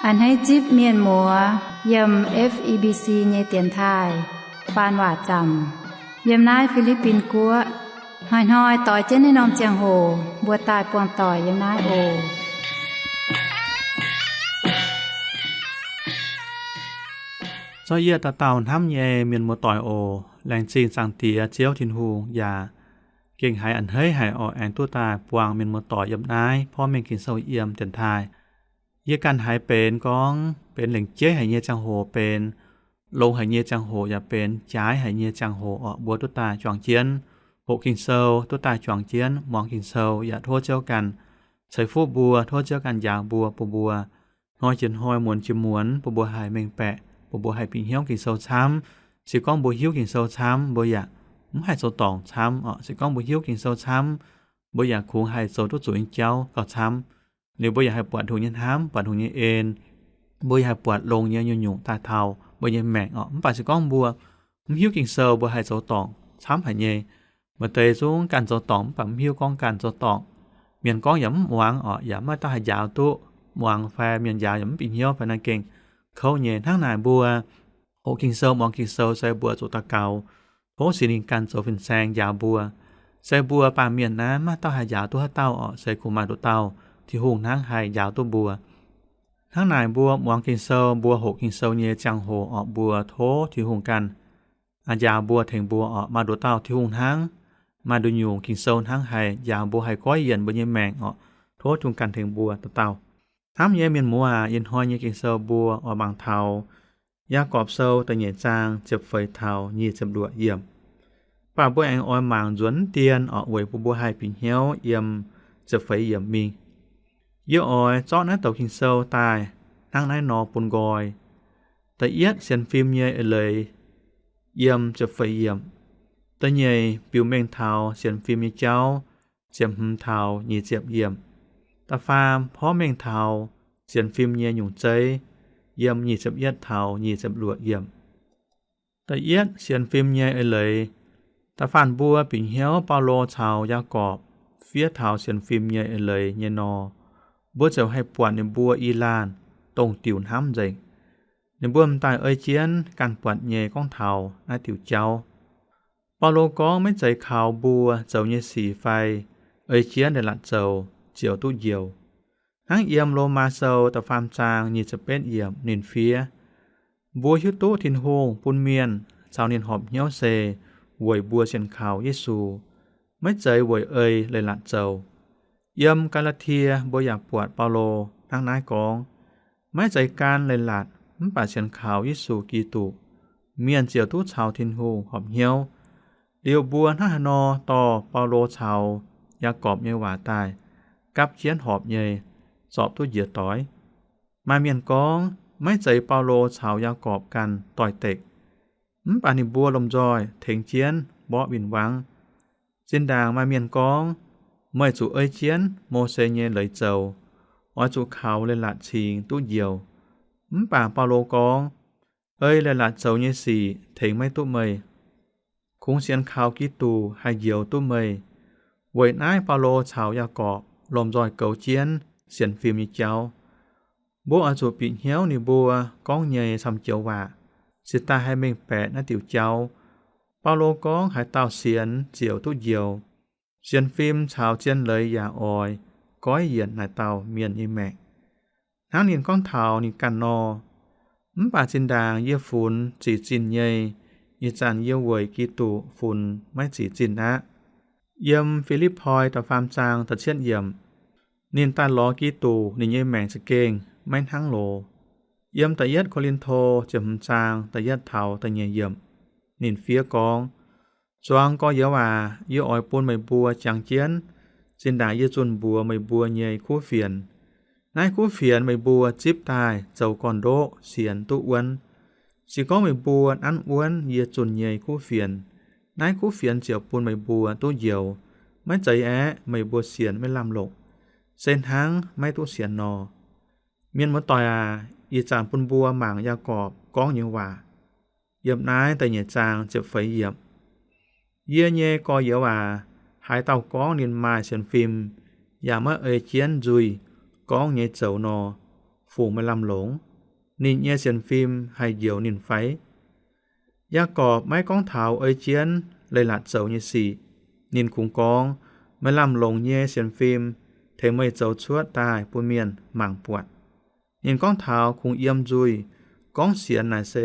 A'hneiv zipv mienh muoz yiem F E B C nyei dienx taaih faan waac zaamc yiem naaiv Fi^li^bin Guoqv. Hnoi-hnoi doix jienv naaiv norm ziangh hoc mbuo daaih buangh doic yiem naaiv oc. Zorqv yie dauh dauh hnamv nyei mienh muoz-doic oc. Laengz zingh Zaangc Diex Ziouv Tin-Hungh yaac gengh haiz a'hneiv haic oc, aengx duqv daaih buangh mienh muoz-doic yiem naaiv porv mengh Ging-Sou yiem dienx taaih. Yie ganh haiz benx gorngv benx lengc jeiv haic nyei ziangh hoc, benx longx haic nyei ziangh hoc, yaac benx jaaix haic nyei ziangh hoc oc, mbuo duqv daaih juangc jienv hoqc Ging-Sou, duqv daaih juangc jienv muangx Ging-Sou, yaac tov Ziouv ganh ceix fuqv mbuo, tov Ziouv ganh njaaux mbuo, bun mbuo hnoi jiex hnoi, muonz jiex muonz, bun mbuo haih mengh baeqc, bun mbuo haih bieqc hnyouv Ging-Sou camv. Se gorngv mbuo hiuv Ging-Sou camv, mbuo yaac mv haih zoux dorngc camv oc. Se gorngv mbuo hiuv Ging-Sou camv, mbuo yaac kungx haih zoux duqv zuqc nyei jauv gauh camv. Liuz mbuo yaac haih buatc Tin-Hungh nyei hnamv, buatc Tin-Hungh nyei en. Mbuo yaac haih buatc longx nyei nyungc-nyungc daaih taux mbuo nyei maengc oc. Mv baac se gorngv mbuo mv hiuv Ging-Sou, mbuo haih zoux dorngc camv haic nyei. Maaih deix zungv ganh zoux dorngc mv baac mv hiuv gorngv ganh zoux dorngc. Mienh gorngv yaac mv muangx oc, yaac maiv dauh haih njaaux duqv. Muangx fai mienh njaaux yaac mv bieqc hnyouv fai naaiv gengh kouv nyei. Hnangv naaic mbuo hoqc Ging-Sou, muangx Ging-Sou se mbuo zuqc daux gaux, tov Singx Lingh ganh zoux fin-saeng njaaux mbuo. Se mbuo baamh mienh naaiv maiv dauh haih njaaux duqv haaix dauh oc, se kungx maaih nduqc dauh Tin-Hungh hnangv haih njaaux duqv mbuo. Hnangv naaic mbuo muangx Ging-Sou, mbuo hoqc Ging-Sou nyei ziangh hoc oc, mbuo tov Tin-Hungh ganh njaaux mbuo, tengx mbuo oc. Maaih nduqc dauh Tin-Hungh hnangv, maaih nduqc nyungc Ging-Sou hnangv haih njaaux mbuo, haih goiv yienc mbuo nyei maengc oc. Tov Tin-Hungh ganh tengx mbuo dauh dauh. Hnamv nyei mienh muoz aac, ih hnoi nyei Ging-Sou mbuo oix mangc taux Yaagorpc Sou da'nyeic zaang ziepc feix taux nyic ziepc luoqc yiemc. Mv baac mbuo aengx oix mangc nzuonx dien oc, weic bun mbuo haih bieqc hnyouv yiem ziepc feix yiemc mingh. Yie oix zorqv naaiv douc Ging-Sou daaih hnangv naaiv nor bun nqoi. Da'yietv sienx fim nyei eix leiz yiem ziepc feix yiemc. Da'nyeic biux mengh taux sienx fim nyei jauv, ziepc hmz taux nyic ziepc yiemc. Da'faam porv mengh taux sienx fim nyei nyungc zeiv, yiem nyic ziepc yietv taux nyic ziepc luoqc yiemc. Da'yietv sienx fim nyei eix leiz. Da'faanh mbuo bieqc hnyouv Baulo caux Yaagorpc fiev taux sienx fim nyei eix leiz nyei nor, mbuo ziouc haih buatc ninh mbuo i laanh dongh diuc hnamv nzengc. Ninh mbuo m'daaih ei jienv ganh buatc nyei gorngv taux naaiv diuc jauv. Baulo gorngv maiv zeiz kaux mbuo zoux nyei sic fai ei jienv leiz-latc zoux ziouc duqv njoux. Hnangv yiem Lomaa Sou da'faam zaang nyic ziepc betv yiemc ninh fiev, mbuo hiuv duqv Tin-Hungh bun mienh caux ninh horpc hnyouv se weic mbuo sienx kaux Yesu, maiv zeiz weic ei leiz-latc zoux. Yiem Gaa^laa^tie mbuo yaac buatc Baulo hnangv naaiv gorngv, maiv zeiz gan leiz-latc mv baac sienx kaux Yesu Giduc, mienh ziouc duqv caux Tin-Hungh horpc hnyouv. Liuz mbuo hnangv haaix nor dorh Baulo caux Yaagorpc nyei waac daaih gapv jienv horpc nyei, zorpc duqv njiec doix. Maaih mienh gorngv maiv zeiz Baulo caux Yaagorpc ganh doix-dekc, mv baac ninh mbuo lomh nzoih tengx jienv mborqv win-wangv. Zinh ndaangc maaih mienh gorngv, meih zuqc ei jienv Mose nyei leiz zoux, oix zuqc kaux leiz-latc cingx duqv njoux. Mv baac Baulo gorngv, ei leiz-latc zoux nyei sic tengx maiv duqv meih. Kungx sienx kaux Giduc haih njoux duqv meih. Weic naaiv Baulo caux Yaagorpc lomh nzoih goux jienv sienx fim nyei jauv. Mbuo oix zuqc bieqc hnyouv ninh mbuo gorngv nyei camv-joux waac, cingx daaih haih mengh baeqc naaiv diuc jauv. Baulo gorngv haaix dauh sienx ziouc duqv njoux. Sienx fim caux zien leiz yaac oix goiv yienc naaic dauh mienh nyei maengc. Hnangv ninh gorngv taux ninh ganh nor, mv baac zinh ndaangc yie funx zic zinh nyei, ih zanc yie weic Giduc funx maiv zic zinh aqv. Yiem Fi^lipv^poi da'faam zaang da'cietv yiemc, ninh daaih lorz Giduc ninh nyei maengc za'gengh maiv hnangv loz. Yiem da'yietv Ko^lin^to ziepc hmz zaang da'yietv taux da'nyeic yiemc, ninh fiev gorngv, Zuangx gorx-youz aac, yie oix bun meih mbuo jangx jienv zinh ndaangc yie zunh mbuox meih mbuo nyei kuv fienx. Naaiv kuv fienx meih mbuo zipv daaih zoux gorn-ndoqv sienx duqv wuonv. Se gorngv meih mbuo nanv wuonv yie zunh nyei kuv fienx, naaiv kuv fienx ziouc bun meih mbuo duqv njoux. Maiv zeiz aeqv, meih mbuo sienx maiv lamh longc, se hnangv maiv duqv sienx nor. Mienh muoz-doic aac, ih zanc bun mbuo mangc Yaagorpc gorngv nyei waac. Yiem naaiv da'nyeic zaang ziepc feix yiemc, Yie nyei gorx-youz aac, haaix dauh gorngv ninh maaih sienx fim, yaac maiv ei jienv nzuih gorngv nyei zoux nor, fungc meih lamh longc? Ninh nyei sienx fim haih njoux ninh fai? Yaagorpc maiv gorngv taux ei jienv leiz-latc zoux nyei sic. Ninh kungx gorngv, meih lamh longc nyei sienx fim tengx meih zoux cuotv daaih bun mienh mangc buatc. Ninh gorngv taux kungx yiem nzuih, gorngv sienx naaic se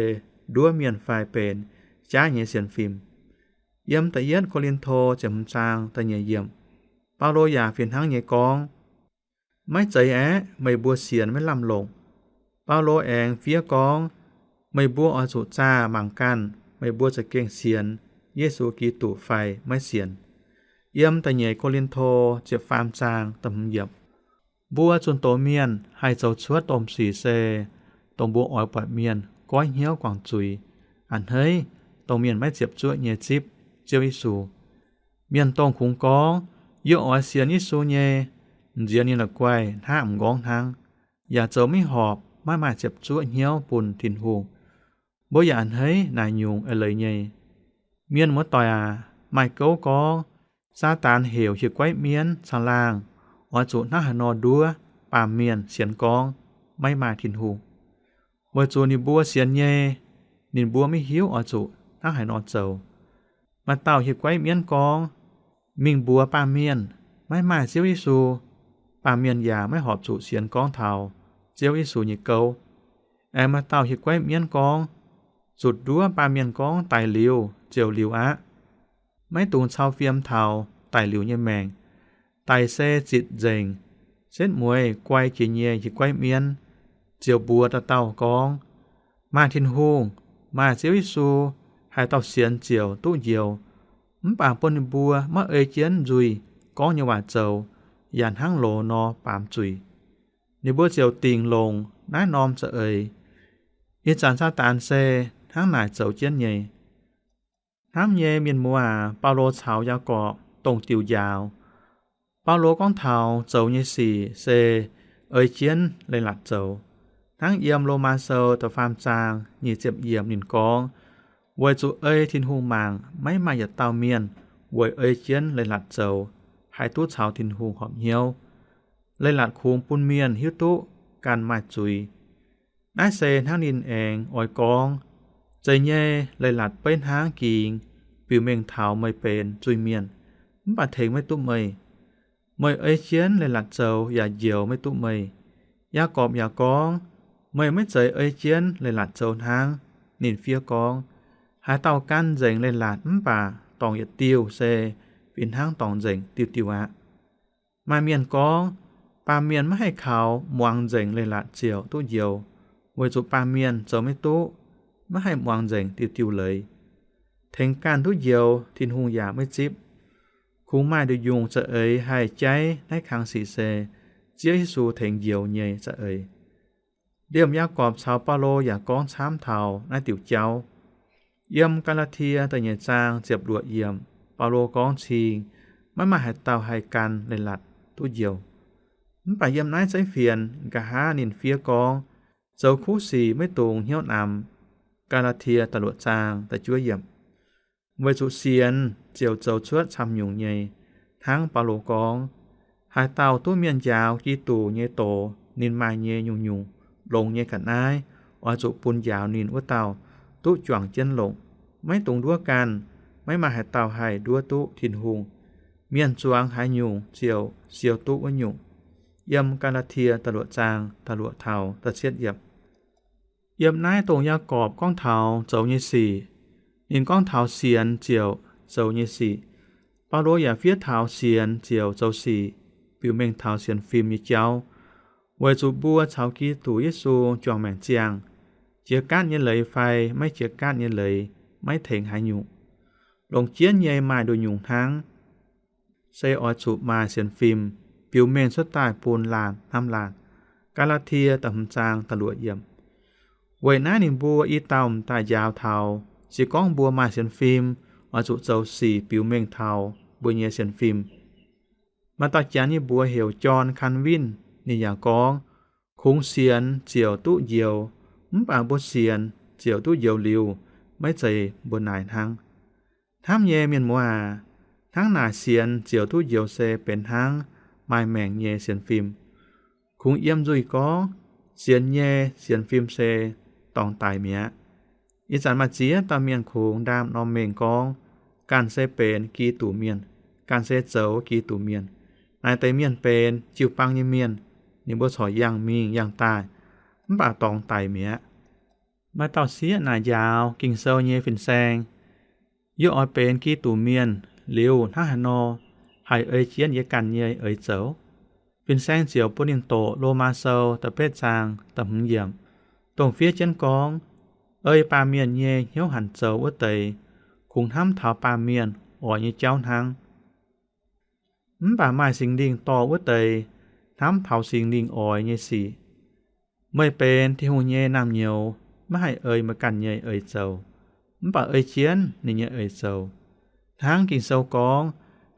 nduov mienh fai benx jaav nyei sienx fim. Yiem da'yietv Ko^lin^to ziepc hmz zaang da'nyeic yiemc, Baulo yaac fih hnangv nyei gorngv, maiv zeiz aeqv, meih mbuo sienx maiv lamh longc. Baulo aengx fiev gorngv, meih mbuo oix zuqc zaah mangc ganh meih mbuo za'gengh sienx Yesu Giduc fai maiv sienx. Yiem da'nyeic Ko^lin^to ziepc faam zaang da'hmz yiemc, mbuo zunh doz mienh haih zoux cuotv domh sic se dongh mbuo oix buatc mienh goiv hnyouv guangc zuiz. A'hneiv dongh mienh maiv ziepc zuoqv nyei zipv Ziouv Yesu. Mienh dongh kungx gorngv, yie oix sienx Yesu nyei, nziex ninh la'guaih hnangv m'nqorngv hnangv, yaac zoux maiv horpc, maiv maaih ziepc zuoqv hnyouv bun Tin-Hungh. Mbuo yaac a'hneiv naaic nyungc eix leiz nyei. Mienh muoz-doic aac, maaih gouv gorngv, Saadaan heuc hieh guaiv mienv caangh laangh oix zuqc hnangv haaix nor nduov baamh mienh sienx gorngv maiv maaih Tin-Hungh, weic zuqc ninh mbuo sienx nyei, ninh mbuo maiv hiuv oix zuqc hnangv haaix nor zoux. Maaih dauh hieh guaiv mienv gorngv, mingh mbuox baamh mienh maiv maaih Ziouv Yesu, baamh mienh yaac maiv horpc zuqc sienx gorngv taux Ziouv Yesu nyei gouv. Aengx maaih dauh hieh guaiv mienv gorngv, zuqc nduov baamh mienh gorngv daic liuz ziouc liuz aqv. Maiv dungx cau fiem taux daic liuz nyei maengc. Daic se zitc nzengc. Setv mueiz guai jiex nyei hieh guaiv mienv ziouc mbuox dauh dauh gorngv, maaih Tin-Hungh, maaih Ziouv Yesu, haaix dauh sienx ziouc duqv njoux. Mv baac bun ninh mbuo maiv ei jienv nzuih gorngv nyei waac zoux, yaac hnangv loz nor baamz zuiz, ninh mbuo ziouc dingc longc naaiv norm za'eix. Ih zanc Saadaan se hnangv naaic zoux jienv nyei. Hnamv nyei mienh muoz aac, Baulo caux Yaagorpc dongh diuc njaaux. Baulo gorngv taux zoux nyei sic se ei jienv leiz-latc zoux. Hnangv yiem Lomaa Sou da'faam zaang nyic ziepc yiemc ninh gorngv, weic zuqc ei Tin-Hungh mangc maiv maaih yietc dauh mienh weic ei jienv leiz-latc zoux haih duqv caux Tin-Hungh horpc hnyouv. Leiz-latc kungx bun mienh hiuv duqv ganh maaih zuiz. Naaiv se hnangv ninh aengx oix gorngv, zeiz nyei, leiz-latc beiv hnangv gingx biux mengh taux meih benx zuiz-mienh, mv baac tengx maiv duqv meih. Meih ei jienv leiz-latc zoux yaac njoux maiv duqv meih. Yaagorpc yaac gorngv, meih maiv zeiz ei jienv leiz-latc zoux hnangv. Ninh fiev gorngv, haaix dauh gan nzengc leiz-latc mv baac dorngc yietc diuh se fih hnangv dorngc nzengc diuh diuh aqv. Maaih mienh gorngv, baamh mienh maiv haih kaux muangx nzengc leiz-latc ziouc duqv njoux, weic zuqc baamh mienh zoux maiv duqv, maiv haih muangx nzengc diuh diuh leiz. Tengx ganh duqv njoux Tin-Hungh yaac maiv zipv. Kungx maaih nduqc nyungc za'eix haih jaiv naaiv kang sic se Ziouv Yesu tengx njoux nyei za'eix. Liemh Yaagorpc caux Baulo yaac gorngv camv taux naaiv diuc jauv. Yiem Gaa^laa^tie da'nyeic zaang ziepc luoqc yiemc, Baulo gorngv cing maiv maaih haaix dauh haih gan leiz-latc duqv njoux. Mv baac yiem naaiv zeiv fienx nqa'haav ninh fiev gorngv, zoux kuv sic maiv dungx hnyouv namx. Gaa^laa^tie da'luoqc zaang da'juov yiemc. Weic zuqc sienx ziouc zoux cuotv camv-nyungc nyei. Hnangv Baulo gorngv, haaix dauh duqv mienh njaaux Giduc nyei doz, ninh maaih nyei nyungc-nyungc longx nyei ga'naaiv oix zuqc bun njaaux ninh wuov dauh duqv juangc jienv longc. Maiv dungx nduov ganh. Maiv maaih haaix dauh haih nduov duqv Tin-Hungh. Mienh zuangx haaix nyungc ziouc siou duqv wuov nyungc. Yiem Gaa^laa^tie da'luoqc zaang da'luoqc taux da'cietv yiemc. Yiem naaiv dongh Yaagorpc gorngv taux zoux nyei sic. Ninh gorngv taux sienx ziouc zoux nyei sic. Baulo yaac fiev taux sienx ziouc zoux sic, biux mengh taux sienx fim nyei jauv, weic zuqc mbuo caux Giduc Yesu juangc maengc ziangh. Jiex gaatv nyei leiz fai maiv jiex gaatv nyei leiz maiv tengx haaix nyungc. Longc jienv nyei maaih nduqc nyungc hnangv. Se oix zuqc maaih sienx fim, biux mengh cuotv daaih bun laanh hnamv laanh. Gaa^laa^tie da'hmz zaang da'luoqc yiemc. Weic naaiv ninh mbuo i dauh m'daaih njaaux taux, se gorngv mbuo maaih sienx fim, oix zuqc zoux sic biux mengh taux mbuo nyei sienx fim. Maaih dauh janx nyei mbuox heuc John Calvin, ninh yaac gorngv, kungx sienx ziouc duqv njoux, mv baac mbuo sienx ziouc duqv njoux liuz, maiv zeiz mbuo naaic hnangv. Hnamv nyei mienh muoz aac, hnangv naaic sienx ziouc duqv njoux se benx hnangv maaih maengc nyei sienx fim. Kungx yiem nzuih gorngv, Sienx nyei sienx fim se dorngx daic mi'aqv. Ih zanc maaih ziex dauh mienh kungx ndaam norm mengh gorngv, ganh se benx Giduc Mienh, ganh se zoux Giduc Mienh. Naaic deix mienh benx jiu-baang nyei mienh, ninh mbuo corc yangh mingh yangh daaih, mv baac dorngx daic mi'aqv. Maaih dauh sieqv naaic njaaux Ging-Sou nyei fin-saeng, yie oix benx Giduc Mienh liuz hnangv haaix nor haih ei jienv yie ganh nyei eix zoux? Fin-saeng ziouc bun ninh doqc Lomaa Sou da'betv zaang da'hmz yiemc, dongh fiev jienv gorngv, ei baamh mienh nyei hnyouv hanc zoux wuov deix, kungx hnamv taux baamh mienh oix nyei jauv hnangv. Mv baac maaih Singx Lingh dorh wuov deix, hnamv taux Singx Lingh oix nyei sic. Meih benx Tin-Hungh nyei naamh nyouz, maiv haih ei meih ganh nyei eix zoux, mv baac ei jienv ninh nyei eix zoux. Hnangv Ging-Sou gorngv,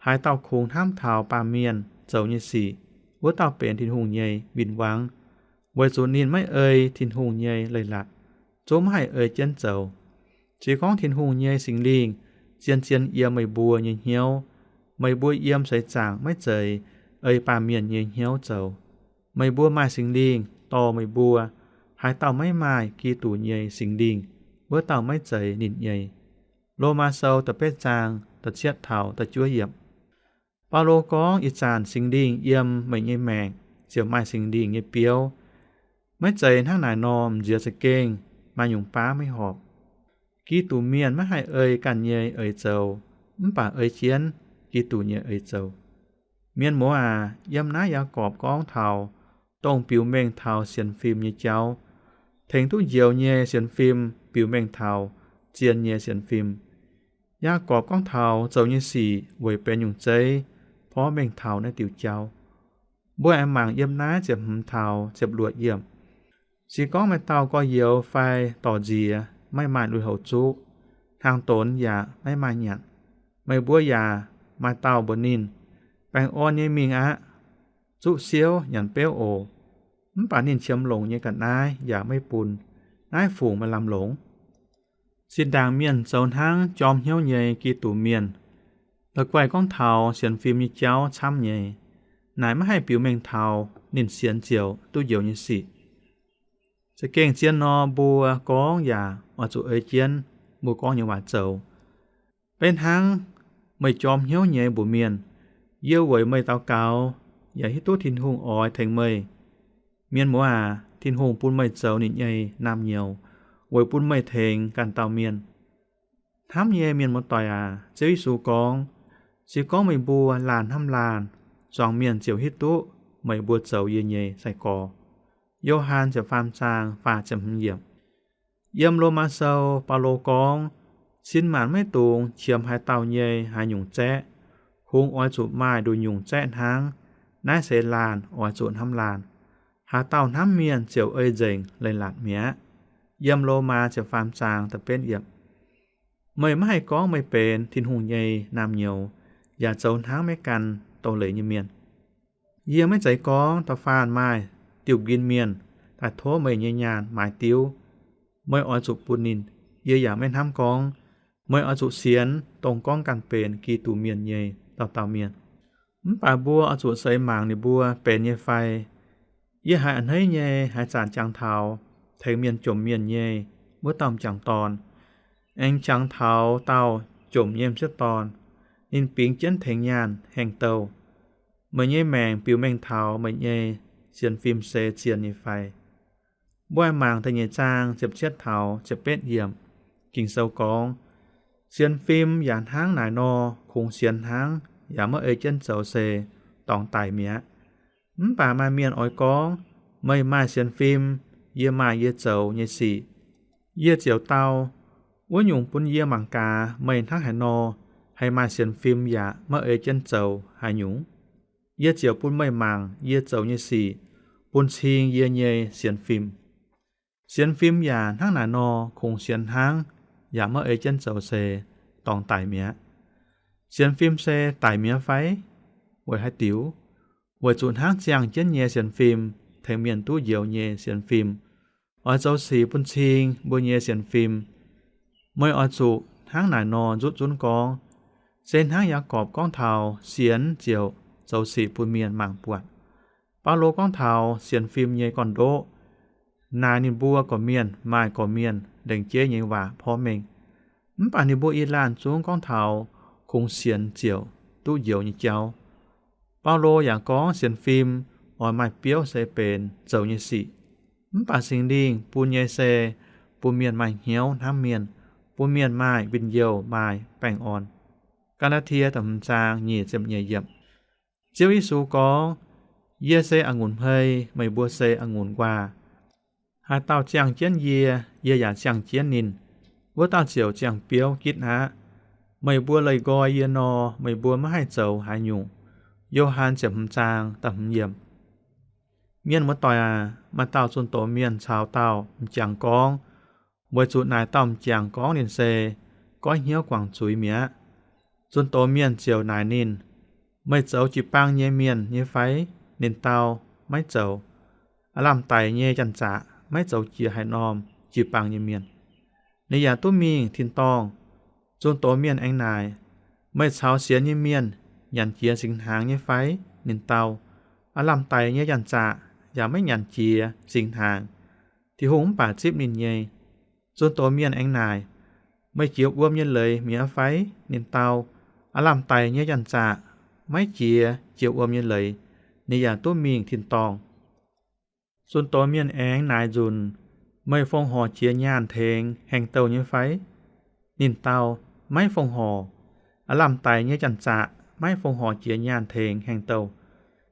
haaix dauh kungx hnamv taux baamh mienh zoux nyei sic, wuov dauh benx Tin-Hungh nyei win-wangv, weic zuqc ninh maiv ei Tin-Hungh nyei leiz-latc, zungv maiv haih ei jienv zoux. Se gorngv Tin-Hungh nyei Singx Lingh zien-zien yiem meih mbuo nyei hnyouv, meih mbuo yiem seix zaangc maiv zeiz ei baamh mienh nyei hnyouv zoux. Meih mbuo maaih Singx Lingh dorh meih mbuo. Haaix dauh maiv maaih Giduc nyei Singx Lingh, wuov dauh maiv zeiz ninh nyei. Lomaa Sou da'betv zaang da'cietv taux da'juov yiemc. Baulo gorngv ih zanc Singx Lingh yiem meih nyei maengc ziouc maaih Singx Lingh nyei biouv. Maiv zeiz hnangv naaic nor, m'nziex za'gengh maaih nyungc baav maiv horpc. Giduc Mienh maiv haih ei ganh nyei eix zoux, mv baac ei jienv Giduc nyei eix zoux. Mienh muoz aac, yiem naaiv Yaagorpc gorngv taux dongh biux mengh taux sienx fim nyei jauv. Tengx duqv njoux nyei sienx fim biux mengh taux zien nyei sienx fim. Yaagorpc gorngv taux zoux nyei sic weic benx nyungc zeiv, porv mengh taux naaiv diuc jauv. Mbuo aengx mangc yiem naaiv ziepc hmz taux ziepc luoqc yiemc. Se gorngv maaih dauh gorx-youz fai dorc nziex maiv maaih lui-houx zuqv, hnaangx-donx yaac maiv maaih nyanc, meih mbuo yaac maaih dauh mbuox ninh, baengh orn nyei mingh aqv, zuqv siouv nyanc beuv oc. Mv baac ninh qiemx longc nyei ga'naaiv yaac maiv bun, naaiv fungc maaih lamh longc? Zinh ndaangc mienh zoux hnangv jorm hnyouv nyei Giduc Mienh, la'guaih gorngv taux sienx fim nyei jauv camv nyei, naaic maiv haih biux mengh taux ninh sienx ziouc duqv njoux nyei sic. Za'gengh zien nor, mbuo gorngv yaac oix zuqc ei jienv mbuo gorngv nyei waac zoux. Beiv hnangv meih jorm hnyouv nyei mbuox mienh, yie weic meih daux gaux, yaac hiuv duqv Tin-Hungh oix tengx meih. Mienh muoz aac, Tin-Hungh bun meih zoux ninh nyei naamh nyouz weic bun meih tengx ganh dauh mienh. Hnamv nyei mienh muoz-doic aac, Ziouv Yesu gorngv, se gorngv meih mbuo laanh hnamv laanh, zuangx mienh ziouc hiuv duqv meih mbuo zoux yie nyei sai-gorx. Yo^han ziepc faam zaang faah ziepc hmz yiemc. Yiem Lomaa Sou, Baulo gorngv, sin maanc maiv dungx qiemx haaix dauh nyei haaix nyungc zaeqv, kungx oix zuqc maaih nduqc nyungc zaeqv hnangv. Naaiv se laanh oix zuqc hnamv laanh. Haaix dauh hnamv mienh ziouc ei nzengc leiz-latc mi'aqv. Yiem Lomaa ziepc faam zaang da'betv yiemc. Meih maiv haih gorngv meih benx Tin-Hungh nyei naamh nyouz yaac zoux hnangv maiv gan doz-leiz nyei mienh. Yie maiv zeiz gorngv da'faanh maaih diuh nquin mienh daaih tov meih nyei nyaanh maaiz diuv, meih oix zuqc bun ninh. Yie yaac maiv hnamv gorngv meih oix zuqc sienx dongh gorngv ganh benx Giduc Mienh nyei dauh dauh mienh. Mv baac mbuo oix zuqc seix mangc ninh mbuo benx nyei fai. Yie haiz a'hneiv nyei haaix zanc jangx taux tengx mienh jomc mienh nyei wuov dauh m'jangc dorn, aengx jangx taux dauh jomc nyei m'sieqv dorn, ninh bingx jienv tengx nyaanh haengh douh. Meih nyei maengc biux mengh taux meih nyei sienx fim se zien nyei fai? Mbuo mangc da'nyeic zaang ziepc cietv taux ziepc betv yiemc. Ging-Sou gorngv, sienx fim yaac hnangv naaic nor, kungx sienx hnangv yaac maiv ei jienv zoux se dorngx daic mi'aqv. Mv baac maaih mienh oix gorngv, meih maaih sienx fim, yie maaih yie zoux nyei sic. Yie ziouc dau, wuov nyungc bun yie mangc gaax meih hnangv haaix nor haih maaih sienx fim yaac maiv ei jienv zoux haaix nyungc. Yie ziouc bun meih mangc yie zoux nyei sic, bun cing yie nyei sienx fim. Sienx fim yaac hnangv naaic nor, kungx sienx hnangv yaac maiv ei jienv zoux se dorngx daic mi'aqv. Sienx fim se daic mi'aqv fai? Weic haaix diuc? Weic zuqc hnangv ziangh jienv nyei sienx fim tengx mienh duqv njoux nyei sienx fim, oix zoux sic bun cing mbuo nyei sienx fim. Meih oix zuqc hnangv naaic nor nzutv zunv gorngv. Se hnangv Yaagorpc gorngv taux sienx ziouc zoux sic bun mienh mangc buatc. Baulo gorngv taux sienx fim nyei gorn-ndoqv. naaic ninh mbuo gorqv-mienh maaih gorqv-mienh lengc jeiv nyei waac porv mengh. Mv baac ninh mbuo i laanh zungv gorngv taux kungx sienx ziouc duqv njoux nyei jauv. Baulo yaac gorngv sienx fim oix maaih biouv se benx zoux nyei sic. Mv baac Singx Lingh bun nyei se bun mienh maaih hnyouv hnamv mienh, bun mienh maaih win-youh maaih baengh orn. Gaa^laa^tie da'hmz zaang nyic ziepc nyeic yiemc. Ziouv Yesu gorngv, Yie se a'ngunc hmei, meih mbuo se a'ngunc nquaah. Haaix dauh ziangh jienv yie, yie yaac ziangh jienv ninh, wuov dauh ziouc ziangh biouv gitv aqv. Meih mbuo leih nqoi yie nor, meih mbuo maiv haih zoux haaix nyungc. Yo^han ziepc hmz zaang da'hmz yiemc. Mienh muoz-doic aac, maaih dauh zunh doz mienh caux dauh m'jangc gorngv, weic zuqc naaic dauh m'jangc gorngv ninh se goiv hnyouv guangc zuiz mi'aqv. Zunh doz mienh ziouc naaic ninh, Meih zoux jiu-baang nyei mienh nyei fai? Ninh dau, Maiv zoux. Aav lamh daic nyei janx-zaqc maiv zoux jiex haaix norm jiu-baang nyei mienh. Ninh yaac duqv mingh tin-dorngh. Zunh doz mienh aengx naaic, Meih caux sienx nyei mienh nyanc jiex singx hnaangx nyei fai? Ninh dau, Aav lamh daic nyei janx-zaqc yaac maiv nyanc jiex singx hnaangx. Tin-Hungh mv baac zipv ninh nyei. Zunh doz mienh aengx naaic, Meih jiex wuom nyei leiz mi'aqv fai? Ninh dau, Aav lamh daic nyei janx-zaqc maiv jiex jiex wuom nyei leiz. Ninh yaac duqv mingh tin-dorngh. Zunh doz mienh aengx naaic nzunc, Meih fongc horc jiex nyaanh tengx haengh douh nyei fai? Ninh dau, Maiv fongc horc. Aav lamh daic nyei janx-zaqc maiv fongc horc jiex nyaanh tengx haengh douh.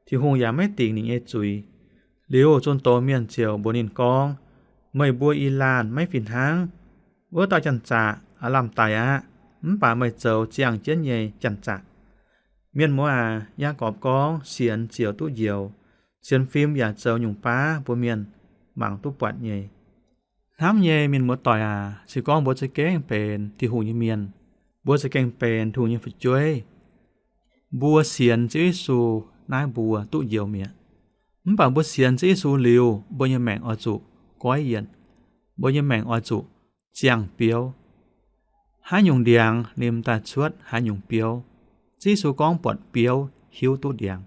Tin-Hungh yaac maiv dingc ninh nyei zuiz. Liuz zunh doz mienh ziouc mbuox ninh gorngv, Meih mbuo i laanh maiv fih hnangv. Wuov dauh janx-zaqc aav lamh daic aqv, mv baac meih zoux ziangh jienv nyei janx-zaqc. Mienh muoz aac, Yaagorpc gorngv sienx ziouc duqv njoux. Sienx fim yaac zoux nyungc baav bun mienh mangc duqv buatc nyei. Hnamv nyei mienh muoz-doic aac, se gorngv mbuo za'gengh benx Tin-Hungh nyei mienh, mbuo za'gengh benx Tin-Hungh nyei fu'jueiv, mbuo sienx Ziouv Yesu naaiv mbuo duqv njoux mi'aqv. Mv baac mbuo sienx Ziouv Yesu liuz, mbuo nyei maengc oix zuqc goiv yienc. Mbuo nyei maengc oix zuqc ziangh biouv. Haaix nyungc ndiangx ninh daaih cuotv haaix nyungc biouv. Ziouv Yesu gorngv buatc biouv hiuv duqv ndiangx.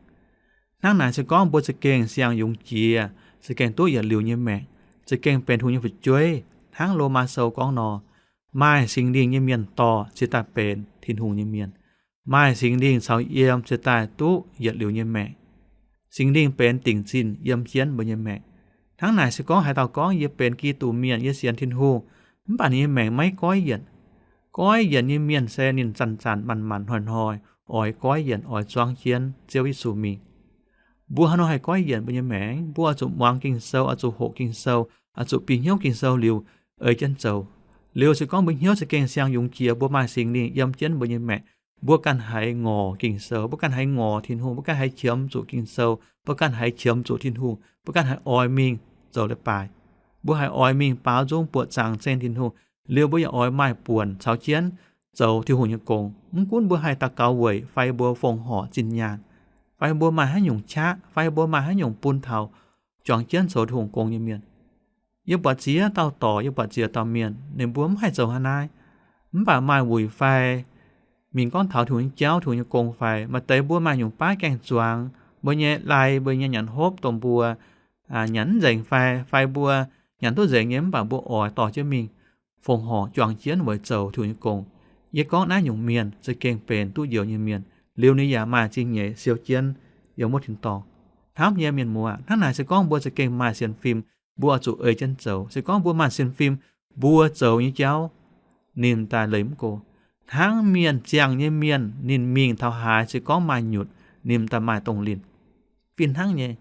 Hnangv naaic se gorngv mbuo za'gengh siang-yungz jiex, za'gengh duqv yietc liuz nyei maengc, za'gengh benx Tin-Hungh nyei fu'jueiv, hnangv Lomaa Sou gorngv nor, maaih Singx Lingh nyei mienh dorh cingx daaih benx Tin-Hungh nyei mienh. Maaih Singx Lingh caux yiem cingx daaih duqv yietc liuz nyei maengc. Singx Lingh benx dingc zinh yiem jienv mbuo nyei maengc. Hnangv naaic se gorngv haaix dauh gorngv, Yie benx Giduc mienh, yie sienx Tin-Hungh, mv baac ninh nyei maengc maiv goiv yienc. Goiv yienc nyei mienh se ninh zanc-zanc manc-manc hnoi-hnoi oix goiv yienc, oix zuangv jienv Ziouv Yesu mingh. Mbuo haaix nor haih goiv yienc mbuo nyei maengc? Mbuo oix zuqc muangx Ging-Sou, oix zuqc hoqc Ging-Sou, oix zuqc bieqc hnyouv Ging-Sou liuz ei jienv zoux. Liuz se gorngv mbuo hnyouv za'gengh siang-yungz jiex, mbuo maaih Singx Lingh yiem jienv mbuo nyei maengc, mbuo ganh haiz ngorc Ging-Sou, mbuo ganh haiz ngorc Tin-Hungh, mbuo ganh haiz qiemx zuqc Ging-Sou, mbuo ganh haiz qiemx zuqc Tin-Hungh, mbuo ganh haiz oix mingh zoux leiz-baaix. Mbuo haiz oix mingh baaux nzung buoqc zaangc zengv Tin-Hungh, liuz mbuo yaac oix maaih buonc caux jienv zoux Tin-Hungh nyei gong. Mv gunv mbuo haih daux gaux weic fai mbuo fongc horc zinh nyaanh, fai mbuo maaih haaix nyungc qaqv, fai mbuo maaih haaix nyungc bun taux juangc jienv zoux Tin-Hungh gong nyei mienh. Yie buatc ziex dauh dorc, yie buatc ziex dauh mienh, ninh mbuo mv haih zoux hnangv naaiv. Mv baac maaih wuic fai mingh gorngv taux Tin-Hungh nyei jauv, Tin-Hungh nyei gong fai, maaih deix mbuo maaih nyungc baav gaengh zuangx, mbuo nyei lai, mbuo nyei nyanc hopv dongh mbuo nyanc mv nzengc fai, fai mbuo nyanc duqv nzengc nyei mv baac mbuo oix dorh jienv mingh fongc horc juangc jienv weic zoux Tin-Hungh nyei gong. Yie gorngv naaiv nyungc mienh za'gengh benx duqv njoux nyei mienh, liuz ninh yaac maaih zingh nyeic siou jienv yiem wuov tin-dorngh. Hnamv nyei mienh muoz, hnangv naaic se gorngv mbuo za'gengh maaih sienx fim, mbuo oix zuqc ei jienv zoux. Se gorngv mbuo maaih sienx fim, mbuo zoux nyei jauv ninh daaih leih mv go. Hnangv mienh ziangh nyei mienh, ninh mingh taux haaix se gorngv maaih nyutc, ninh daaih maaih dongh linh. Fih hnangv nyei,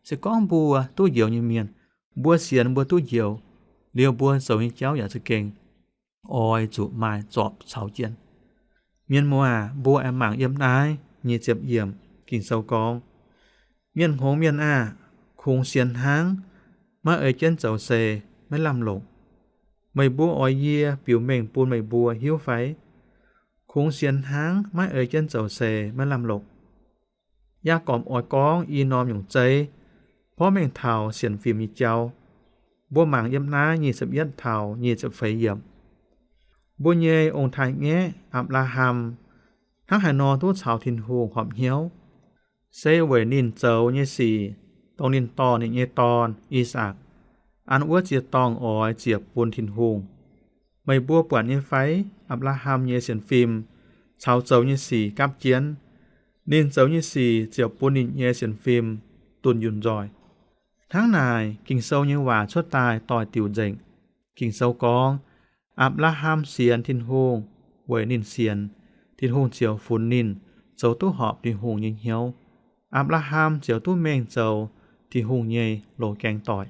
se gorngv mbuo duqv njoux nyei mienh, mbuo sienx mbuo duqv njoux, liuz mbuo zoux nyei jauv yaac za'gengh oix zuqc maaih zorpc caux jienv. Mienh muoz aac, mbuo aengx mangc yiem naaiv nyic ziepc yiemc Ging-Sou gorngv, Mienh hngongx mienh aah! Kungx sienx hnangv, maiv ei jienv zoux se maiv lamh longc. Meih mbuo oix yie biux mengh bun meih mbuo hiuv fai? Kungx sienx hnangv, maiv ei jienv zoux se maiv lamh longc. Yaagorpc oix gorngv i norm nyungc zeiv, porv mengh taux sienx fim nyei jauv. Mbuo mangc yiem naaiv nyic ziepc yietv taux nyic ziepc feix yiemc. Mbuo nyei ong-taaix-ngaeqv, Apc^laa^ham, hnangv haaix nor duqv caux Tin-Hungh horpc hnyouv? Se weic ninh zoux nyei sic, dongh ninh dorh ninh nyei dorn, I^sakc, an wuov ziex dorngh oix ziec bun Tin-Hungh. Meih mbuo buatc nyei fai? Apc^laa^ham nyei sienx fim caux zoux nyei sic gapv jienv. Ninh zoux nyei sic ziouc bun ninh nyei sienx fim dunh yunh nzoih. Hnangv naaic, Ging-Sou nyei waac cuotv daaih doix-diuc nzengc. Ging-Sou gorngv, Apc^laa^ham sienx Tin-Hungh, weic ninh sienx, Tin-Hungh ziouc funx ninh zoux duqv horpc Tin-Hungh nyei hnyouv. Apc^laa^ham ziouc duqv mengh zoux Tin-Hungh nyei loz-gaeng doic.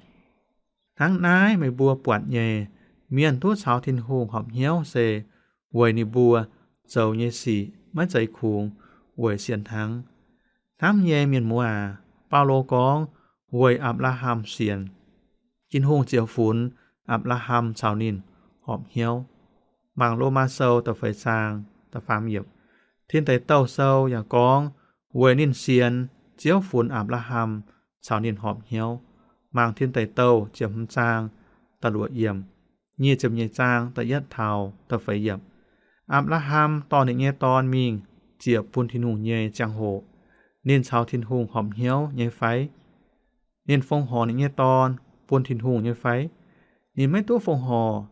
Hnangv naaiv meih mbuo buatc nyei, mienh duqv caux Tin-Hungh horpc hnyouv se weic ninh mbuo zoux nyei sic maiv zeiz kungx weic sienx hnangv. Hnamv nyei mienh muoz aac, Baulo gorngv weic Apc^laa^ham sienx, Tin-Hungh ziouc funx Apc^laa^ham caux ninh horpc hnyouv. Mangc Lomaa Sou da'feix zaang da'faam yiemc. Tin Deic Douh Sou yaac gorngv weic ninh sienx, Ziouv funx Apc^laa^ham caux ninh horpc hnyouv. Mangc Tin Deic Douh ziepc hmz zaang da'luoqc yiemc, nyic ziepc nyeic zaang da'yietv taux da'feix yiemc. Apc^laa^ham dorh ninh nyei dorn mingh ziec bun Tin-Hungh nyei ziangh hoc, ninh caux Tin-Hungh horpc hnyouv nyei fai? Ninh fongc horc ninh nyei dorn bun Tin-Hungh nyei fai? Ninh maiv duqv fongc horc.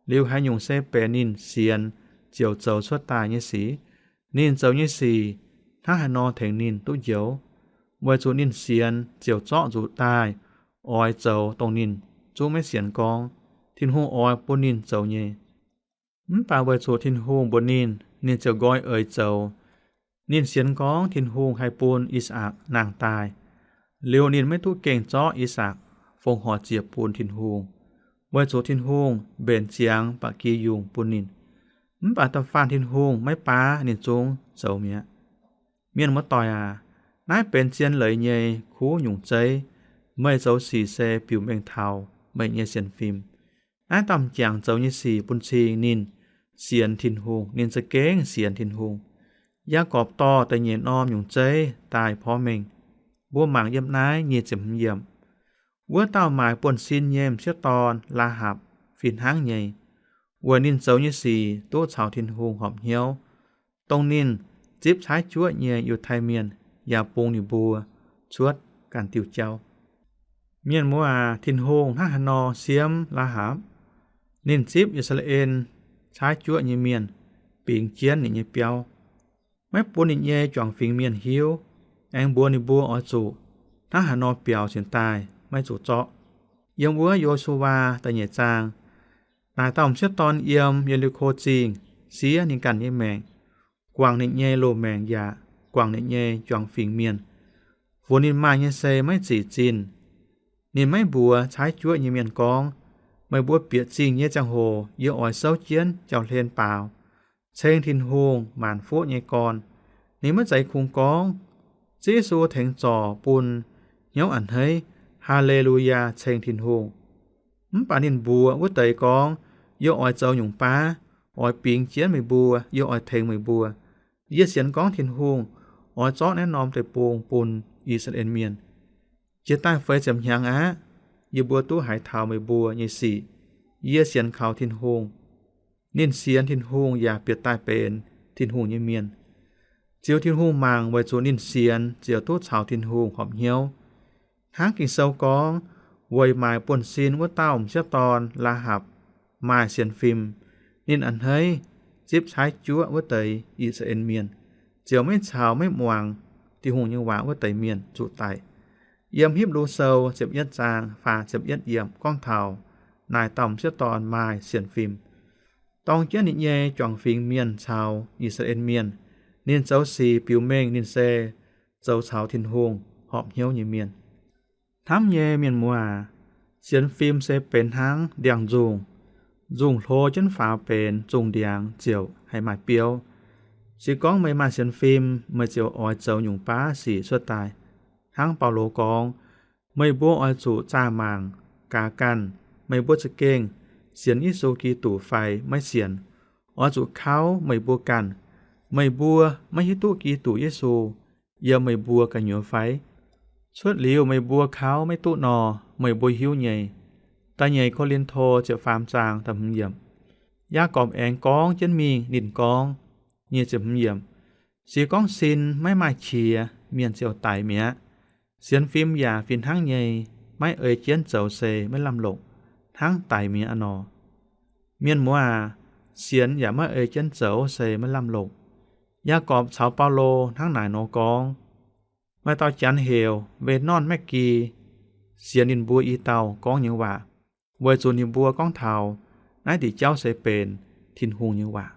Liuz haaix nyungc se benx ninh sienx ziouc zoux cuotv daaih nyei sic? Ninh zoux nyei sic hnangv haaix nor tengx ninh duqv njoux? Weic zuqc ninh sienx ziouc zorqv nzuqc daaih oix zoux dongh ninh zungv maiv sienx gorngv Tin-Hungh oix bun ninh zoux nyei. Mv baac weic zuqc Tin-Hungh mbuox ninh, ninh ziouc nqoi eix zoux. Ninh sienx gorngv Tin-Hungh haih bun I^sakc nangh daaih. Liuz ninh maiv duqv gengh zorqv I^sakc fongc horc ziec bun Tin-Hungh, weic zuqc Tin-Hungh mbenc ziangx ba'gi yungh bun ninh. Mv baac da'faanh Tin-Hungh maiv baav ninh zungv zoux mi'aqv. Mienh muoz-doic aac, naaiv benx zien leiz nyei kuv nyungc zeiv. Meih zoux sic se biux mengh taux meih nyei sienx fim. Naaiv dauh m'jangc zoux nyei sic bun cing ninh sienx Tin-Hungh, ninh za'gengh sienx Tin-Hungh. Yaagorpc dorh da'nyeic norm nyungc zeiv daaih porv mengh. Mbuo mangc yiem naaiv nyic ziepc hmz yiemc. Wuov dauh maaic buonv-sin nyei m'sieqv dorn, Laahaapc, fih hnangv nyei, weic ninh zoux nyei sic duqv caux Tin-Hungh horpc hnyouv, dongh ninh zipv caaiv juoqv nyei Yiutai Mienh yaac bungx ninh mbuo cuotv ganh diuh jauv. Mienh muoz aac, Tin-Hungh hnangv haaix nor siemv Laahaapc? Ninh zipv I^saa^laa^en caaiv juoqv nyei mienh bingx jienv ninh nyei biauv, maiv bun ninh nyei juangc fingx mienh hiuv, aengx mbuox ninh mbuo oix zuqc hnangv haaix nor biaux cingx daaih, maiv zuqc zorqv. Yiem wuov Yo^su^waa da'nyeic zaang, naaic dauh m'sieqv dorn yiem Ye^li^ko Zingh siev ninh ganh nyei maengc, guangc ninh nyei loz-maengc yaac guangc ninh nyei juangc fingx mienh, funx ninh maaih nyei se maiv zic zinh. Ninh maiv mbuox caaiv juoqv nyei mienh gorngv, Meih mbuo bieqc zingh nyei ziangh hoc yie oix souv jienv jauv-hlen baaux, ceng Tin-Hungh maanc fuqv nyei gorn. Ninh maiv zeiz kungx gorngv, Ziouv Yesu tengx zorc bun hnyouv a'hneiv, Haa^le^lu^yaa, ceng Tin-Hungh. Mv baac ninh mbuox wuov deix gorngv, Yie oix zoux nyungc baav, oix bingx jienv meih mbuo, yie oix tengx meih mbuo. Yie sienx gorngv Tin-Hungh oix zorqv naaiv norm deic-bung bun I^saa^laa^en Mienh. Jiex daaih feix ziepc hnyangx aqv, yie mbuo duqv haiz taux meih mbuo nyei sic. Yie sienx kaux Tin-Hungh. Ninh sienx Tin-Hungh yaac bieqc daaih benx Tin-Hungh nyei mienh. Ziux Tin-Hungh mangc weic zuqc ninh sienx ziouc duqv caux Tin-Hungh horpc hnyouv. Hnangv Ging-Sou gorngv, weic maaic buonv-sin wuov dauh m'sieqv dorn, Laahaapc, maaih sienx fim. Ninh a'hneiv zipv caaiv juoqv wuov deix I^saa^laa^en Mienh, ziouc maiv caux maiv muangx Tin-Hungh nyei waac wuov deix mienh zuqc daic. Yiem Hipv^lu Sou ziepc yietv zaang faah ziepc yietv yiemc gorngv taux naaic dauh m'sieqv dorn maaih sienx fim. Dorng jienv ninh nyei juangc fingx mienh caux I^saa^laa^en Mienh, ninh zoux sic biux mengh ninh se zoux caux Tin-Hungh horpc hnyouv nyei mienh. Hnamv nyei mienh muoz aac, sienx fim se benx hnangv ndiangx-nzungh. Nzungh hlo jienv faaux benx zungh ndiangx ziouc haih maaih biouv. Se gorngv meih maaih sienx fim, meih ziouc oix zoux nyungc baav sic cuotv daaih. Hnangv Baulo gorngv, Meih mbuo oix zuqc zaah mangc, gaax ganh, meih mbuo za'gengh sienx Yesu Giduc fai maiv sienx. Oix zuqc kauv meih mbuo ganh. Meih mbuo maiv hiuv duqv Giduc Yesu yiem meih mbuo gu'nyuoz fai? Cuotv liuz meih mbuo kauv maiv duqv nor, meih mbuo hiuv nyei. Da'nyeic Ko^lin^to ziepc faam zaang da'hmz yiemc. Yaagorpc aengx gorngv jienv mingh ninh gorngv, nyic ziepc hmz yiemc, Se gorngv sin maiv maaih qiex, mienh ziouc daic mi'aqv. Sienx fim yaac fih hnangv nyei, maiv ei jienv zoux se maiv lamh longc. hnangv daic mi'aqv nor. Mienh muoz aac, sienx yaac maiv ei jienv zoux se maiv lamh longc. Yaagorpc caux Baulo hnangv naaic nor gorngv, maaih dauh Janx heuc Venorn Mekgi sienx ninh mbuo i dauh gorngv nyei waac, weic zuqc ninh mbuo gorngv taux naaiv diuc jauv se benx Tin-Hungh nyei waac.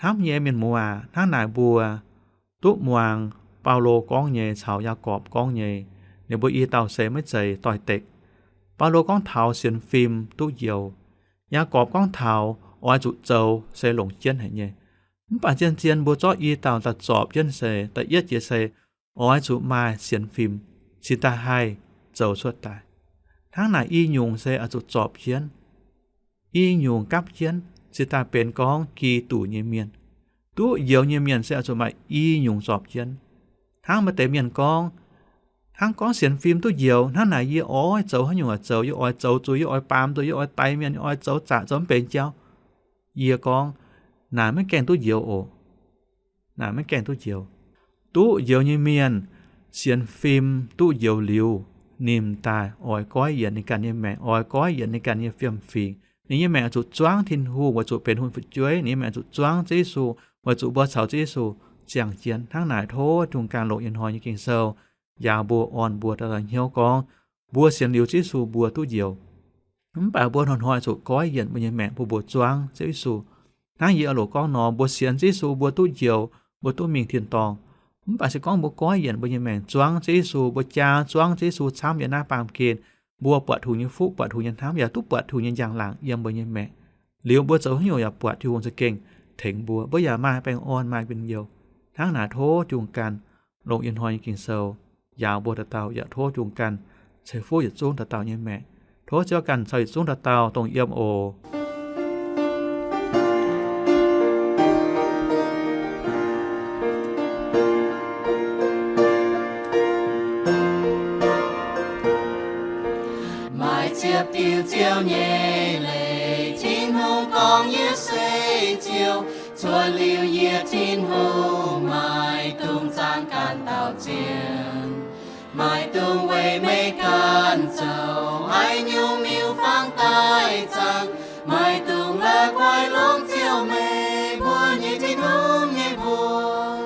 Hnamv nyei mienh muoz aac, hnangv naaic mbuo duqv muangx Baulo gorngv nyei caux Yaagorpc gorngv nyei, ninh mbuo i dauh se maiv zeiz doix-dekc. Baulo gorngv taux sienx fim duqv njoux. Yaagorpc gorngv taux oix zuqc zoux se longc jienv haic nyei. Mv baac zien-zien mbuo zorqv i dauh daaih zorpc jienv se, da'yietv jiex se oix zuqc maaih sienx fim cingx daaih haih zoux cuotv daaih. Hnangv naaic i nyungc se oix zuqc zorpc jienv. I nyungc gapv jienv cingx daaih benx gorngv Giduc nyei mienh. Duqv njoux nyei mienh se oix zuqc maaih i nyungc zorpc jienv. Hnangv maaih deix mienh gorngv, hnangv gorngv sienx fim duqv njoux, hnangv naaic yie oix zoux haaix nyungc yaac zoux, yie oix zoux zuiz, yie oix baam zuiz, yie oix daix mienh, yie oix zoux zaqc zoux mv benx jauv. Yie gorngv, naaic maiv gaengh duqv njoux oc. Naaic maiv gaengh duqv njoux. Duqv njoux nyei mienh, sienx fim duqv njoux liuz, ninh daaih oix goiv yienc ninh ganh nyei maengc, oix goiv yienc ninh ganh nyei fiem-fingx. Ninh nyei maengc oix zuqc zuangv Tin-Hungh, weic zuqc benx hungh fu'jueiv. Ninh nyei maengc oix zuqc zuangv Ziouv Yesu, weic zuqc mbuo caux Ziouv Yesu ziangh jienv. Hnangv naaic tov Tin-Hungh ganh longc ih hnoi nyei Ging-Sou njaaux mbuo, orn mbuo dauh dauh hnyouv gorngv, mbuo sienx liuz Ziouv Yesu mbuo duqv njoux. Mv baac mbuo hnoi-hnoi zuqc goiv yienc mbuo nyei maengc bun mbuo zuangv Ziouv Yesu. Hnangv yie oix loc gorngv nor, mbuo sienx Ziouv Yesu mbuo duqv njoux, mbuo duqv mingh tin-dorngh. Mv baac se gorngv mbuo goiv yienc mbuo nyei maengc zuangv Ziouv Yesu, mbuo jaa zuangv Ziouv Yesu camv yiem naaiv baamh gen, mbuo buatc Tin-Hungh nyei fuqv, buatc Tin-Hungh nyei hnamv, yaac duqv buatc Tin-Hungh nyei njang-laangc yiem mbuo nyei maengc. Liuz mbuo zoux haaix nyungc yaac buatc Tin-Hungh za'gengh tengx mbuo. Mbuo yaac maaih baengh orn, maaih njien-youh. Hnangv naaic tov Tin-Hungh ganh longc ih hnoi nyei Ging-Sou njaaux mbuo dauh dauh, yaac tov Tin-Hungh ganh ceix fuqv yietc zungv dauh dauh nyei maengc. Tov Ziouv ganh caux yietc zungv dauh dauh dongh yiem oc. Maaih ziepc diuh Ziouv nyei leiz, Tin-Hungh gorngv, yie se Ziouv. Cuotv liuz yie, Tin-Hungh, maaih dungx zaangc ganh dauh zien. Maaih dungx weic meih ganh zoux haaix nyungc miuc fangx daaih zaangc. Maaih dungx la'guaih longc Ziouv, meih mbuo nyei Tin-Hungh, nyei mbuox,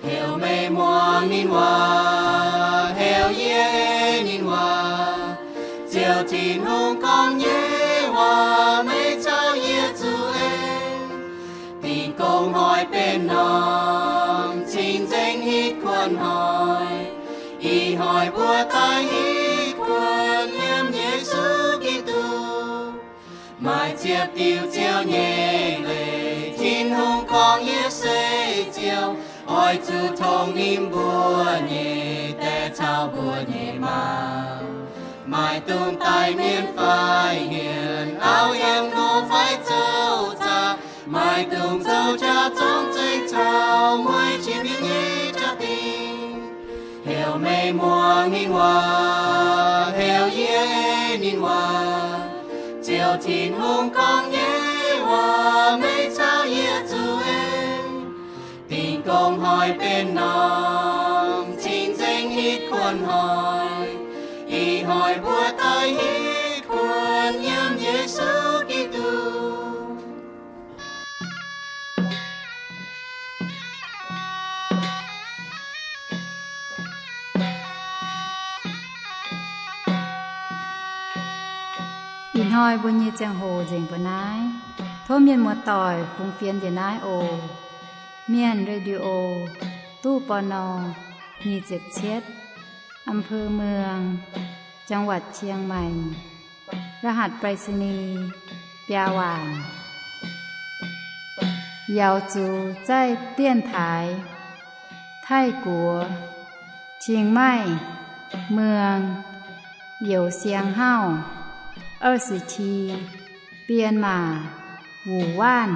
heuc meih muangx ninh waac, heuc yie ei ninh waac. Ziouv Tin-Hungh gorngv nyei waac meih caux yie zuqc ei. Dingh gong hnoi benx norm cing-nzengc hitv kuonx hnoi. Ih hnoi mbuo daaih hitv kuonx yiem Yesu Giduc. Maaih ziepc diuc Ziouv nyei leiz, Tin-Hungh gorngv, yie se Ziouv. Oix zuqc tongx ninh mbuo nyei die caux mbuo nyei maa. Maaih dungx daic mienh fai hienh, auv yiem go fai zoux zaqc. Maaih dungx zoux jaax zong zengc caux mueiz jiex mienh nyei jaa-dingh. Heuc meih muangx ninh waac, heuc yie ei ninh waac. Ziouv Tin-Hungh gorngv nyei waac meih caux yie zuqc ei. Dingh gong hnoi benx norm cing-nzengc hitv kuonx hnoi. Ih hnoi mbuo daaih hitv kuonx yiem Yesu Giduc. Ih hnoi mbuo nyei ziangh hoc nzengc mbuo naaiv. Tov mienh muoz-doic fungx fienx njiec naaiv oc. Mienh Radio, ตู้ ปณ. nyic ziepc cietv, อำเภอเมือง จังหวัดเชียงใหม่ รหัสไปรษณีย์ biaa waanc. Yaux zuqc zaih dienv taaix Taiv-Guoqv, Chiang Mai, Muang, Youz Siang Hauv, 二十七, Bienh Maac, Wuc Waanv.